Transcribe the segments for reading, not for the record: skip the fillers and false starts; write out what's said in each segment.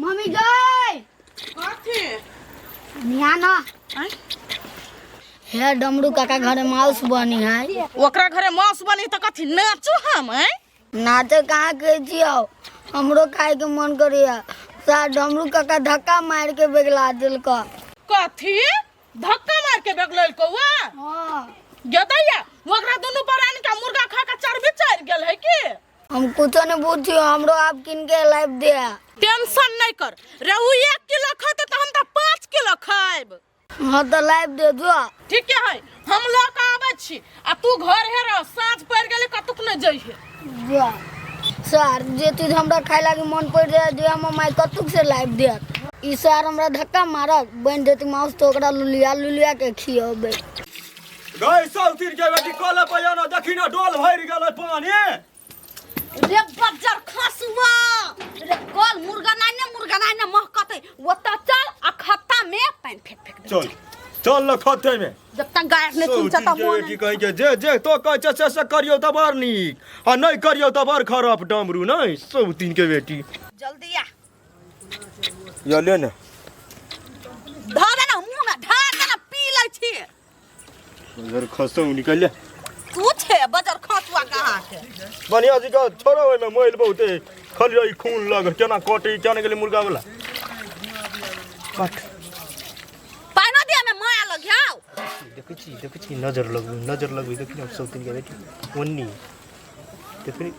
Mummy गई। कथी? ध्यान। आँय? हे डमरू काका घरे माउस बनी है। ओकरा घरे मांस बनी तऽ कथी नाचू हम? आँय? नाचे कहाँ के छियो, हमरो खाए के मन करिया। सार डमरू काका धक्का मार के बेगला दिलक। कथी धक्का मार के बेगलल कौआ? हाँ। गेदैया, ओकरा दुनू प्राणी के मुर्गा खा के चर्बी चढ़ि गेल है की? हम कुछो नहीं पूछियो, हमरो आप किन के लाइफ दिया। टेंशन नहीं कर रे, उ 1 किलो खेते तऽ हम तऽ 5 किलो खायब। हाँ तो लाइफ दे दो। ठीक है, हम लऽ कऽ आबै छी आ तू घर हे रह, साँझ पड़ि गेलै, कतुक नहि जइहे। जा सर, जे चीज हमरा खाए लागी मन पड़ जाए जे हमर माय कतुक से लाइफ देत। ई सर हमरा धक्का मारत, बनि जेतै माउस तऽ ओकरा लुलिया लुलिया के खियेबै। गई सौतीर के बेटी, कल पे ना देखी ना, डोल भरि गेलै पानी। रे बज्जर खसुआ रे, कल मुर्गा नाइ ने, मुर्गा नाइ ने महकतै, ओतऽ चल आ खत्ता में पानि फेंक फेंक दे। चल चल न खते में। जब तक गाय नहीं सुन सौतीर त के मोन बेटी कहि के जे जे तो कहै छै से से करियौ तऽ बड़ नीक आ नहि करियौ तऽ बड़ खराब। डमरू नहि, सौतीन के बेटी। जल्दी आ। या ले ने। धऽ दे ना मुंह में, ढार दे ना, पी लै छी। उधर खसौ निकल ले। तू छे बजर खसुआ कहाँ के? बढ़िया जी का छोड़ो, ओहिमे मैल बहुते खलियै, खून लग केना कटे केना गेलै मुर्गा वाला कट। पानो दिया में माया लग जाओ। देखै छी, देखै छी, नजर लगबै, नजर लगबै। देखी ने सौतीन के बेटी ओन्नी देखी।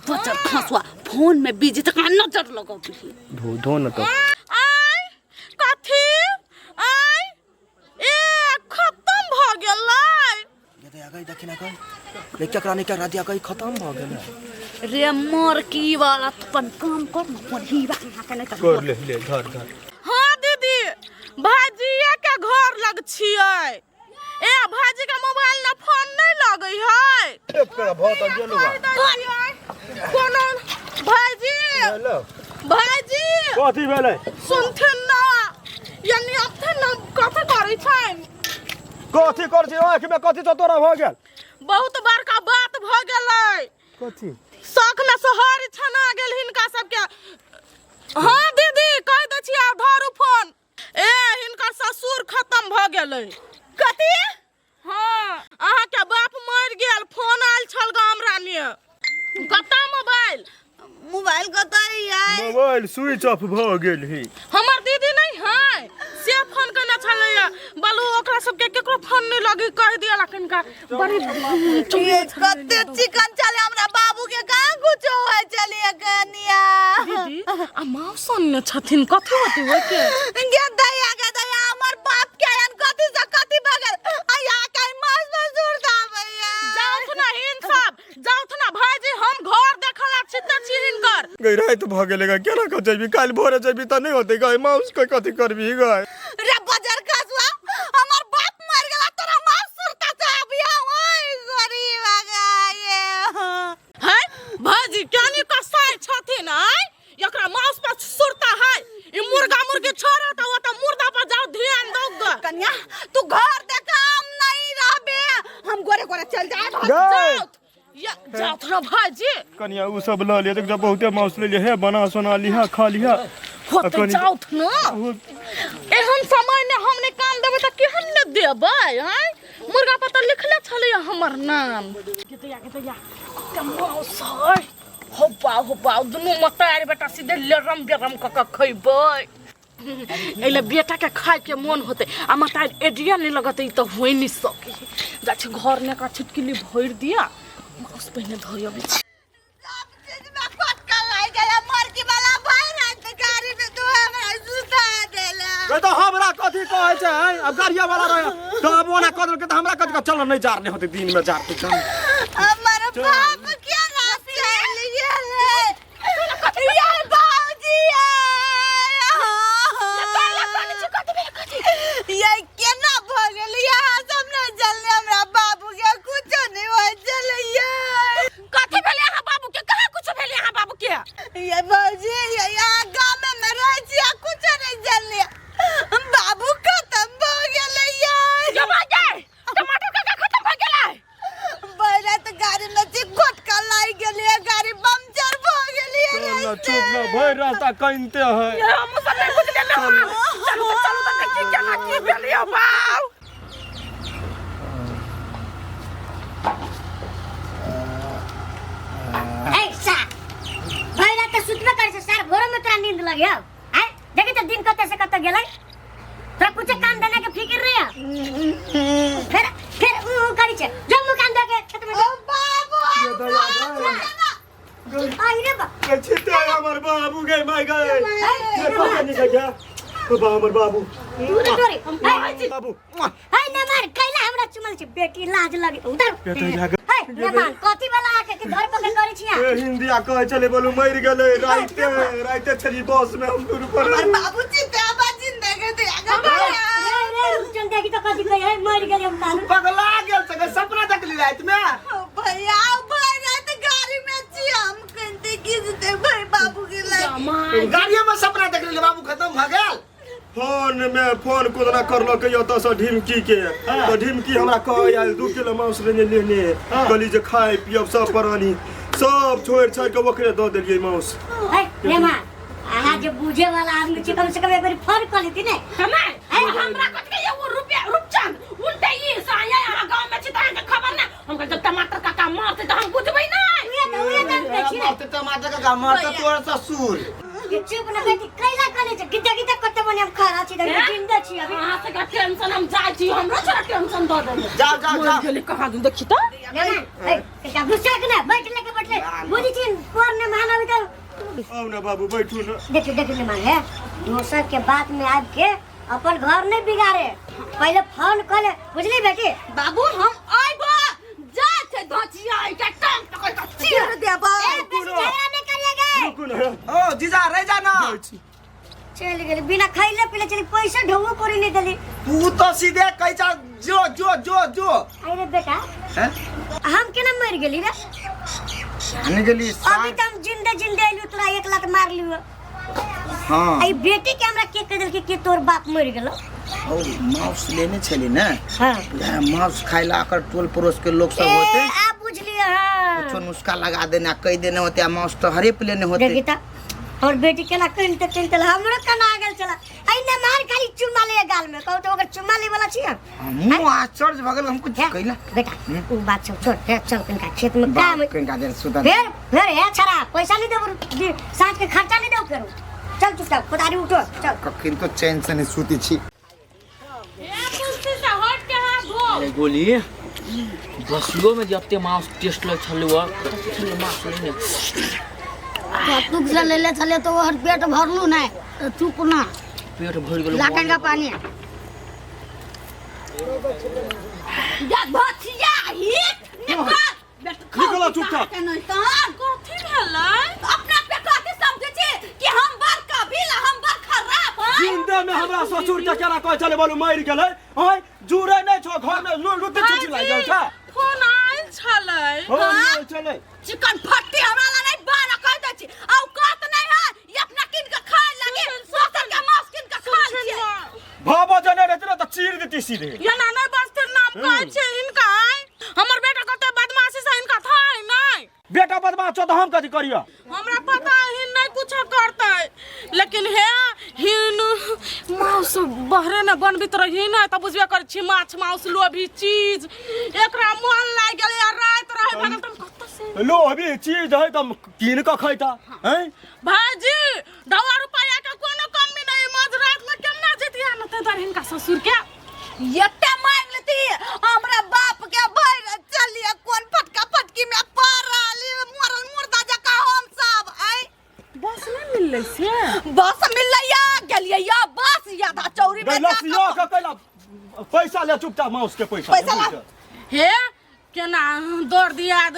बजर खसुआ फोन में बिजी त कहाँ नजर लगबही? धो धो न तऽ। आय, कथी? आय, ए खत्म भऽ गेलै। गई देखी ना, गई ले केकरा नहीं केकरा दिया, गई खत्म भऽ गेलै। रे मोर की वाला, तू अपन काम कर न, अपन हीरा यहाँ के नहीं कर ले ले धर धर। हाँ दीदी, भाजीए के घर लग छियै। ए भाजी के मोबाइल ना फोन नहीं लगै है। एकरा भऽ तऽ गेलौ बा। कोनो भाईजी। हेलो। भाईजी। कथी भेलै? सुनथिन ना, यानी अपथिन ना, कथी करै छनि? कथी कर छी? आँखि में कथी तो तोरा भऽ गेल? बहुत बड़का बात भऽ गेलै। कथी? शौक में सोहर छना गेल हिनका सबके। हाँ दीदी, कहि दै छी, आब धरू फोन। ए हिनकर ससुर खत्म भऽ गेलै। कथी? हाँ, अहाँके बाप मरि गेल, फोन आयल छल गाम रानी। कतऽ मोबाइल? मोबाइल कतऽ है? मोबाइल स्विच ऑफ भऽ गेल ही। हमर दीदी नहीं है से फोन केने छलैया, बालू ओकरा सबके केकरो फोन नहीं लगी, कहि दिया किनका बड़ी। ये कते चिकन चले, हमरा बाबू के कहाँ कुछो होय चलिए कनिया। दीदी, आ मौसन ने छथिन, कथी होती ओइके? गे दया, गे दया, हमर बाप के एहन कथी से कथी भगल आ यहाँ के मांस मजदूर दा भैया। जाउथ ना हिन सब, जाउथ ना भाईजी, हम घर देखल आ छी त छी हिनकर। गई राति भऽ गेलै गे, केना कऽ जेबी? काल्हि भोरे जेबी तऽ नहि होतै गई, माउस के कथी करबी गई? रे बजर खसुआ, हमर बाप मर गेला, तोरा मांस सुरता से अभी ओए गरीब आ गए। है भाईजी, केनी कसाई छथिन? आय, एकरा मांस पर सुरता है, ई मुर्गा मुर्गी छोड़ा त ओत मुर्दा पर जाओ, ध्यान दौ ग। कन्या, तू घर देखा, हम नहीं रहबे, हम गोरे गोरे चल जाए। गई जाउथ या जाउथ ना भाईजी। कनिया, उ सब लऽ लिअ, देख बहुते माउस ले लिअ, हे बना सोना लिहा, खा लिहा। होते जाउथ ना, एहन समय ने हम नहि काम देबै तऽ केहन ने देबै? आँय, मुर्गा पर तऽ लिखले छलै हमर नाम। गेदैया, गेदैया, कते माउस है! हो बाउ, हो बाउ, दुनू मतार बेटा सीधे लेरम बेरम कऽ कऽ खैबै। एहि बेटा के खाय के मोन होते आ मतार एडिया नहीं लगते, ई तऽ होइ नहीं सके। जाइ छी घर ने का छिटकिली भरि दिया, माउस पहिने धोइ अबै छी। सब चीज में फटका लाग गेला, मरकी वाला भाई रात गाड़ी में तू हमरा सुता देला। गई तऽ हमरा कथी कहै छै आँय? अब गाड़िया वाला रहे तऽ अब ओना कऽ देलकै तऽ हमरा कथी कहै? चल, नहि जार नहि होतै दिन में जार चल। हमर बाप के ना चल गेलै ये बाबूजी, ये केना भऽ गेल? यहाँ सब नहि चलले, हमरा बाबू के कुछो नहीं होइ चलैया। कथी भेलै अहाँ बाबू के? कहाँ कुछ भेलै अहाँ बाबू के? ये बाबूजी, ये यहाँ गाँव में रहै छी आ कुछो नहीं चलले, बाबू खत्म भऽ गेलै ये। जमा गे, टमाटर काका खत्म भऽ गेलै? बैरा तऽ गाड़ी में छी, गोटका लागि गेलै, गाड़ी पंचर भऽ गेलै। चल। ना, चुप ना, भरि रास्ता कनिते है। ये हम सब नहीं बुझलियै ना। चलू तऽ चलू तऽ देखी केना की भेलियै बाउ। ए सा भरि रात तऽ सुतबे करै छै सार, भोरे में तोरा नींद लगे हौ? आय देखी तऽ दिन कतऽ से कतऽ गेलै। तोरा कुछ काम धंधा के फिक्र नहीं है? फिर फिर ऊ ऊ करै छै, जो मुँह कान धो के खेत में जो। ये दया गए। आई रे बा। के छिते हमर बाबू गे माय गए। ये पता नहीं गया। बाबा हमर बाबू। तू रे तोरे ए बाबू। है नमान, कैला हमरा चुमल छै बेटी, लाज लगे उधर। ये दया गए। है नमान, कथी वाला आके के धर पकड़ करै छिया? ए हिंदिया कहै छलै बोलू मरि गेलै राइते राइते छली बस में हम दूर पर। हमर बाबूजी ते जिंदगी दे रे रे रुचन, देखी तो कथी कहै है, मर गेलै हम तालू। पगला गेल छै, सपना देखली राति में। भैया भाई रात गाड़ी में छी, हम कहते गिजते भाई बाबू के लागे। गाड़िए में सपना देखली, बाबू खत्म भऽ गेल। फोन में फोन कोदना करलक ओतऽ से ढिमकी के, तऽ ढिमकी हमरा कहै आयल 2 किलो मांस लेने लेने। कहली जे खाय पियब सब प्राणी, सब छोड़ि छाड़ि के ओकरे दऽ देलियै मांस। है नमान, अहाँ जे बुझे वाला आदमी छी, कम से कम एक बेर फोन कऽ लेती ने। कमाय हमरा कथि के एगो रुपया रूपचंद उल्टे ई से आया यहाँ गांव में छी त अहाँके खबर ना। हम कहल जब टमाटर काका मारते त हम बुझबै ना। उहे तऽ हम कहै छी ने। मरते टमाटर का मरते तोर ससुर। ये चुप न बेटी, कैला कले छै गिद्दा गिद्दा कते बने हम खा रहल छी, देखी जिंदा छी अभी। अहाँ से का टेंशन, हम जाइ छी, हमरो छोरा टेंशन दऽ देले। जाओ जाओ जाओ। गेली कहाँ दिन देखी त। नमान, ए कनिका गुस्सा के ना बैठ लेके बैठले बुझी छी पर ने मान अभी तऽ। आउ ना बाबू बैठू ना। देखियो देखियो नमान, है दोसर के बात में आबि के अपन घर नहीं बिगाड़े, पहले फोन कर ले, बुझली बेटी? बाबू हम आइबो जा छै धचिया के टांग पकड़ के चीर देबो। ए बेसी झगड़ा नहीं करिएगा। रुकू ना। ओ जीजा रह जा ना। जाइ छी। चल गेली बिना खैले पीले चली, पैसा ढोबो करी नहीं देली। तू तो सीधे कही जा जो जो जो जो। अरे बेटा, हैं? हम केना मर गेली रे? नहीं गेली। अभी तो हम जिंदे जिंदे आइलू, तोरा एक लात मार लियो। हाँ। आई बेटी के हमरा के कह देलकै कि तोर बाप मर गेलो? ओ मांस लेने छली ने। हाँ। बुझाय मांस खाइ ला आकर टोल पड़ोस के लोग सब होते। ए आ बुझलिए। हाँ। कुछो नुस्खा लगा देने आ कह देने होते, आ मांस तो हरेप लेने होते। देखी त और बेटी केना कनिते कनिते हमरो कना गेल छला। आई ने मार खाली चुम्मा ले गाल में, कहू तो ओकर चुम्मा ले वाला छी हम। हमहूँ आश्चर्य भऽ गेल, हम कुछ हे, कैला। बेटा उ बात सब छोड़, हे चल कनिका खेत में काम है। कनिका देर सुतल। फिर फिर हे छड़ा पैसा नहीं देबो, साँझ के खर्चा नहीं देबो फेरो। चल चुपचाप कोदारी उठो चल। कखन तो चैन से नहीं सुती छी। ए कुर्सी से हट के हाथ धो। गोली बसुओ में जते मांस टेस्ट लग छलै छलै मांस लेने। कतुक से लेले छले तो ओहर पेट भरलू नहीं तो चुप ना। पेट भर गेल। लाखन का पानी। जा धचिया हित निकल। निकलो चुपचाप। नहीं तो कथी भेलै? अपना पे कथी समझै छी कि हम बड़ कबील, हम बड़ खराब हैं? जिंदे में हमरा ससुर के केना कहै छलै बोलू मरि गेलै? हँ जुड़े नहीं छो घर में लुटे छुटी लागि गेल छै। फोन आयल छलै। हँ आयल छलै। चिकन फट्टी हमरा ला नहीं बना कह दै छी। औ कहत नहीं है ई अपना किन के खाय लगे, दोसर के मांस किन के खाय छियै। भाबो जने रहते ना तऽ चीर देती सीधे। ये ना नहीं बसते नाम कहै छै हिनका। हमर बेटा कते बदमाशी से हिनका था नहीं। बेटा बदमाश छौ तऽ हम कथी करियो? हमरा पता है नहीं कुछ करतै, लेकिन हे हिन मांस बहरे ने बनबित रही ने तऽ बुझबे करै छी माछ मांस लोभी चीज एकरा मन लागि गेलै आ राति रहे भगल तऽ हम कतऽ से लोभी चीज है तऽ कीन कऽ खैता हैं? भाईजी ढौआ रुपैआ के कोनो कमी नहीं, मझ रात में केना जैतियै ने ताहि दुआरे हिनका ससुर के एते मांग लेती हमरा बाप के भर चलिए कोन फटका फटकी में पड़ल मरल मुर्दा जका हम सब आय। बस नहीं मिललै से? बस मिललै या गेलियै या बस यादा चौरी में गैला सिया के कैला पैसा ले चुपचाप माउस के पैसा। पैसा ला। हे केना दर दियाद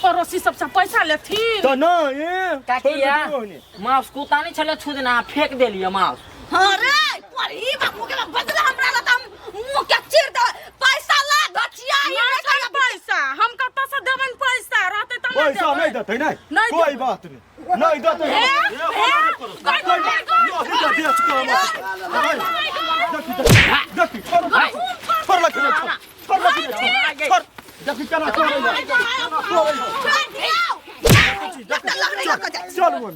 पड़ोसी सबसे पैसा लेथिन तऽ नहि ए काकी मांस कुत्ता नहीं छलै छुदना फेंक देलियै मांस। हाँ रे पढ़ी बापू के बदला हमरा ला त मुंह के चीर दे। पैसा ला धचिया नहीं छै पैसा, हम कतऽ से देबनि पैसा? रहतै तब ने पैसा देबै। नहीं देतै नहीं, नहीं कोई देबै। बात नहीं, नहीं देतै। हे, हे, गई, गई, गई। बेच के देखी छोड़ छोड़ लखी छोड़ लखी छोड़ देखी केना छोड़ै। छोड़ दियौ। देखै छी देखै छी। चल चल अंदर।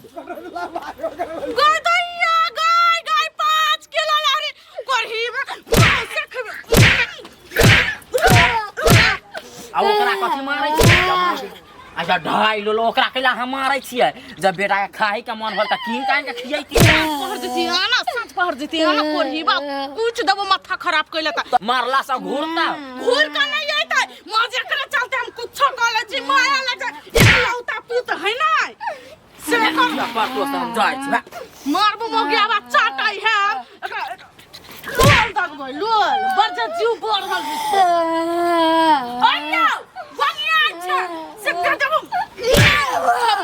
गाय दैया गाय गाय 5 किलो लारी करही में माउस खेबै। आ ओकरा कथी मारै छियै? अच्छा ढाई लो ओकरा कैला हम मारै छियै? जब बेटा के खाही के मन भेल तऽ कीन कान के खियैती। पहर जती आना साँझ पहर जती आना कोरही बा कुछ देबो माथा खराब कैले त। मारला से घूरता। घूर के नहीं अइतै माँ, जेकरा चलते हम कुछो कह लै छी माया लग जाय एकलौता पूत है ना से कर। पर तो हम जाइ छी बा। मारबो मोगिया बा चाटै है एकरा लोल दगबै लोल बड़ जे जीव बढ़ल छै। अइयो बनिया छै से का देबो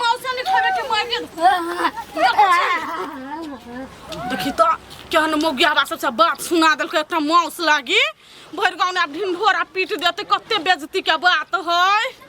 मौसा ने खाबे के मार देखी तो केहन मोगिया बा सबसे बात सुना देलकै। एकटा माउस लागी भरि गाँव आब ढिंढोरा पीट देतै, कते बेजती के बात है।